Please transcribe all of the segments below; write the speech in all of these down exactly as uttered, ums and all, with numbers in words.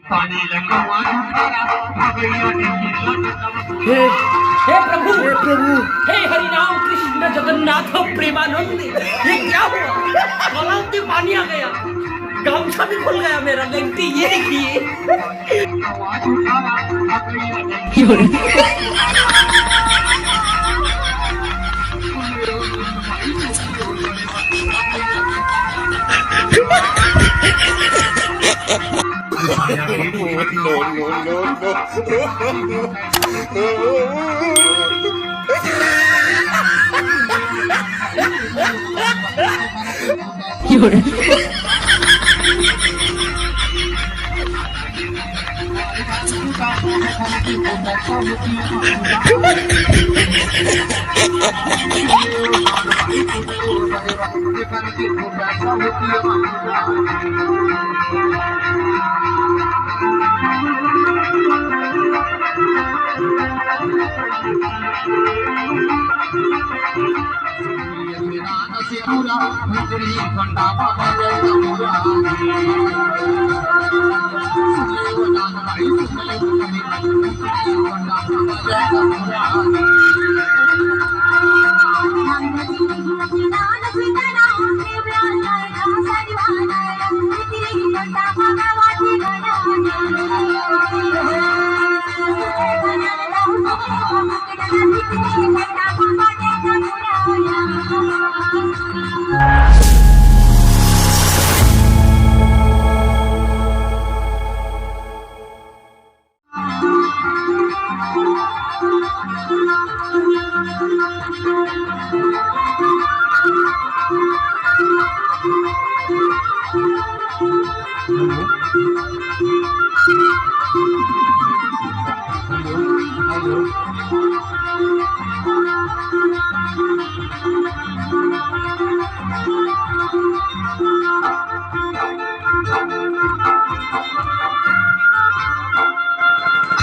हे, हे प्रभु, हे प्रभु। हे हरि राम कृष्ण जगन्नाथ प्रेमानंद, ये क्या हुआ? गला में पानी आ गया, गमछा भी खुल गया मेरा। गलती ये देखिए।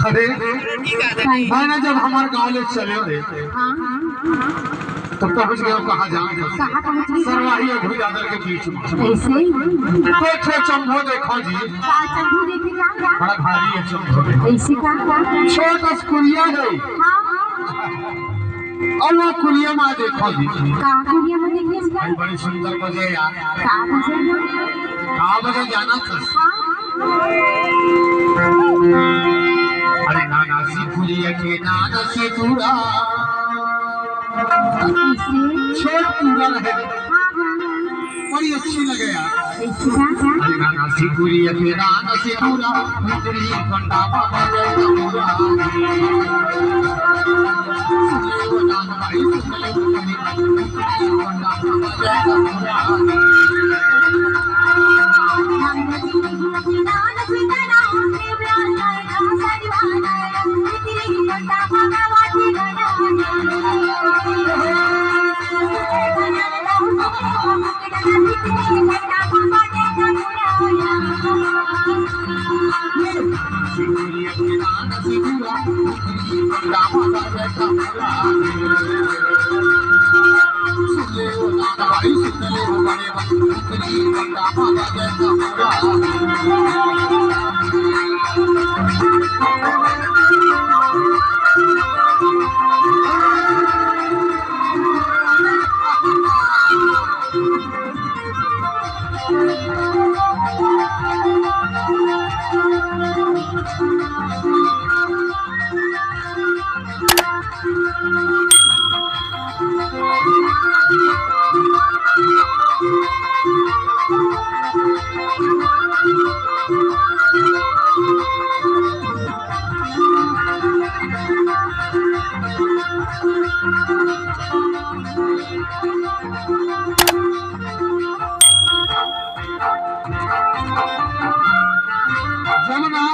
अरे, मैं ना जब हमारे गांव ले चले रहे, हाँ, हाँ, हाँ। तो पहुंच गए, कहा जाए, कहाँ पहुंच गए? सरवाही और भुइयादर के बीच में। ऐसे? तो एक ठो चंभो देखो जी। का चंभो देखे का? बड़ा भारी है चंभो। ऐसे का? छोट अस कुरिया है। हाँ, हाँ। और वो कुरिया में देखो जी। का कुरिया में देखे इसका? भाई, बड़ी सुंदर बजे यार। का बजे? का बजे जाना था? हाँ। अरे नाना सिकुरिया के नाना सिकुरा। छोट पूरा रहे। हाँ, हाँ, हाँ। बड़ी अच्छी लगे यार। अच्छा। अरे नाना सिकुरिया के नाना सिकुरा, भीतरी कंडा बाबा जय पूरा। सुन ले वो नाना भाई, सुन ले वो नाना भाई। जमुना,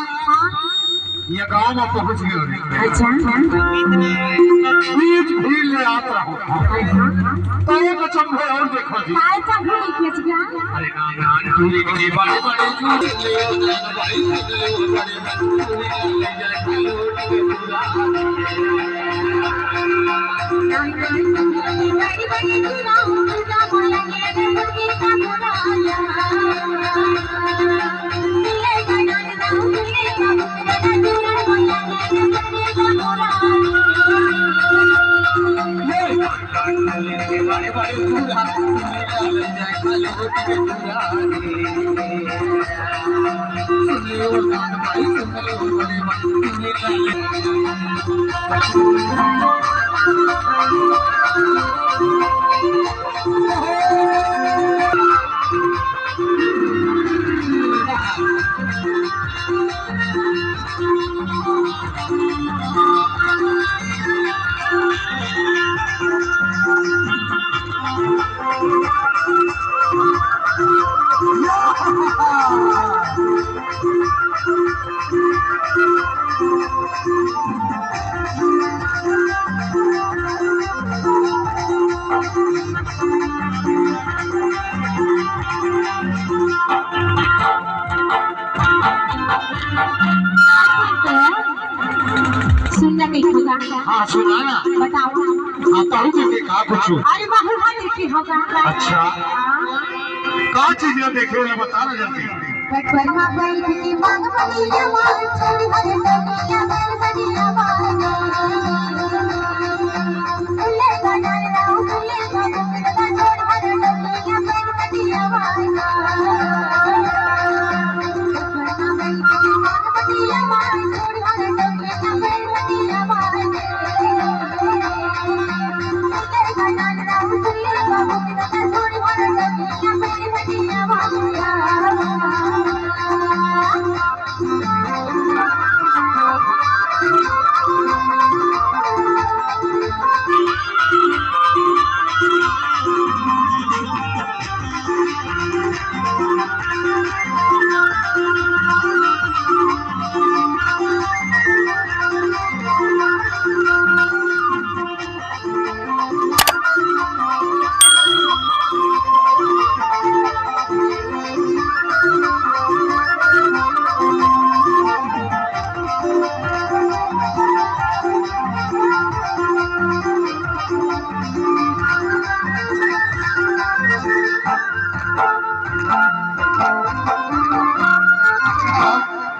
ये गांव में पहुंच गए रे। अच्छा। बीच भीड़ ले आता हूँ। हाँ। तो एक अचंभे और देखो जी। काय अचंभे देखे जी? अरे नान नान चूड़ी के बड़े बड़े चूड़ी ले आओ, भाई ले आओ, बड़े बड़े चूड़ी ले जाए, लोट के पूरा। सुनना नहीं होगा। हाँ, सुना ना। बताओ। हाँ, ताऊ जी के का कुछ? अरे, वहाँ देखे होगा। अच्छा। हाँ। का चीज ला देखे वाला बता ना जल्दी। बटुआ बैठ के बागवनिया माँ, छोड़ हर डोलिया बैल बनिया माँ।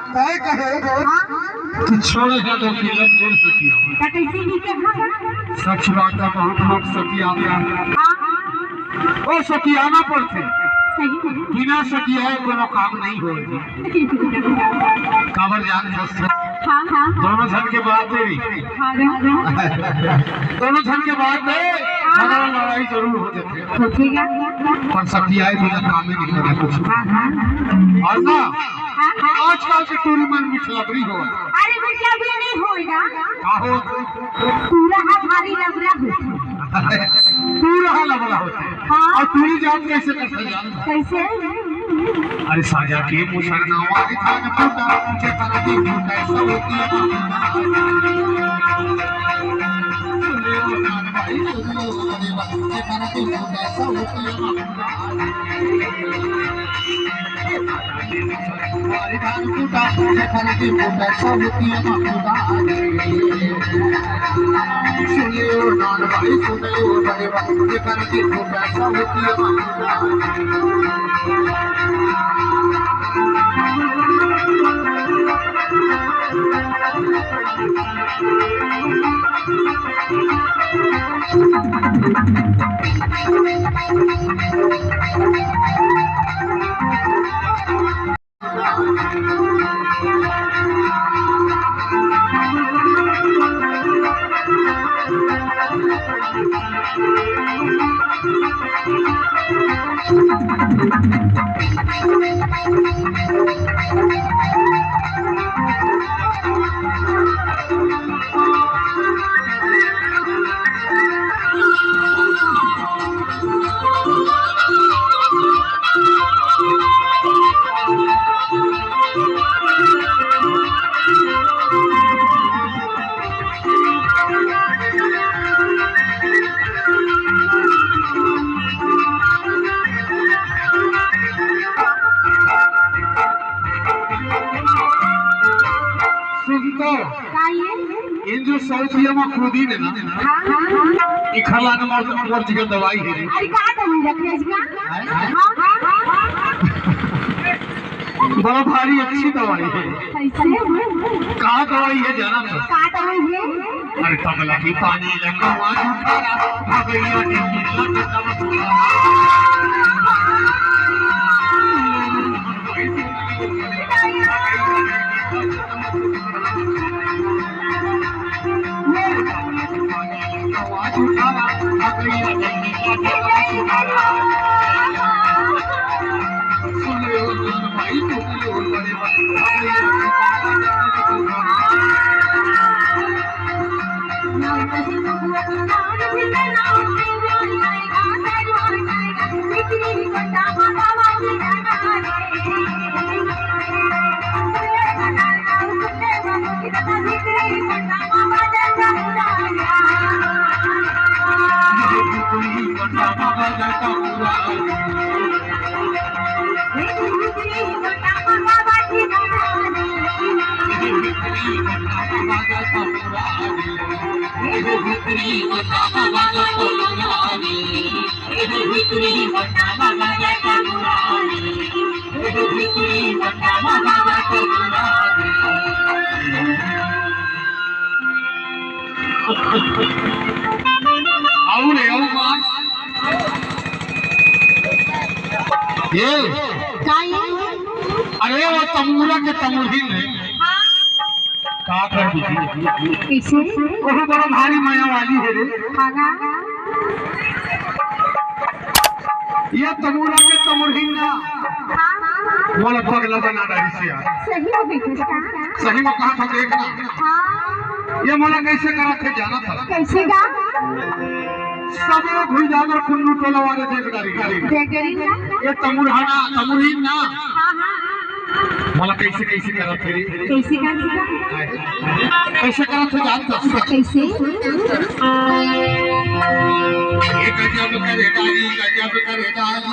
तय कहे कि छोड़ दे तो किला छोड़ सकिया। त कैसे भी के हाँ? सच बात है, बहुत लोग सकिया आता है। हाँ। ओ सकियाना पड़थे। सही है। बिना सकियाए कोनो काम नहीं होए। काबर जान दोस्त। हाँ, हाँ। दोनों झन के बात है। हाँ, हाँ। दोनों झन के बात है, हाँ। झगड़ा लड़ाई जरूर हो जाथे। होथे क्या? पर सकियाए बिना काम ही नहीं करे कुछ। हाँ, हाँ। और ना, हाँ, हाँ। आजकल के टूरी मन मिठलबरी हो। अरे, मिठलबरी नहीं होएगा। का हो? टूरा हा भारी लबरा होथे। टूरा हा लबरा होथे। हाँ। और टूरी जात कैसे करथे जान? कैसे? अरे साजा के मुसर नवारी थान फूटा, के तरती फूटा सौती। सुन तो, का ये? इन जो सौतिया में कूदी ने ना, हाँ, हाँ, हाँ। इखला ने मोर, मोर जी का दवाई है रे। अरे, का दवाई रखे इसका? हैं? हाँ, हाँ, हाँ, हाँ। बड़ा भारी अच्छी दवाई है। कैसे? का दवाई है जाना तो? का दवाई है? अरे पगला की पानी लगा हुआ है, भगैया ने मिला तो तब बोला। अउ रे, अउ बात। ये, का ये? अरे वो तमूरा के तमुरहिन रे। हाँ। का कर दीजिए? कैसे? ओहो बड़ा भारी माया वाली हे रे। हाँ ना? ये तमूरा के तमुरहिन ना। हाँ। मोला पगला बना डारिस यार। सही में बेटा। सही में कहा था, देख ना। हाँ। ये मोला कैसे करत हे जानत हस? कैसे गा? सबे घुई जागर कुन्नू टोला वाले देख डारी। देख डारी ना? ये तमुरहा ना, तमुरहिन ना। हाँ, हाँ। मोला कैसे, कैसे करत हे रे? कैसे करत हे? कैसे करत हे जानत हस? कैसे? ये गजब करे डारी, गजब करे डारी।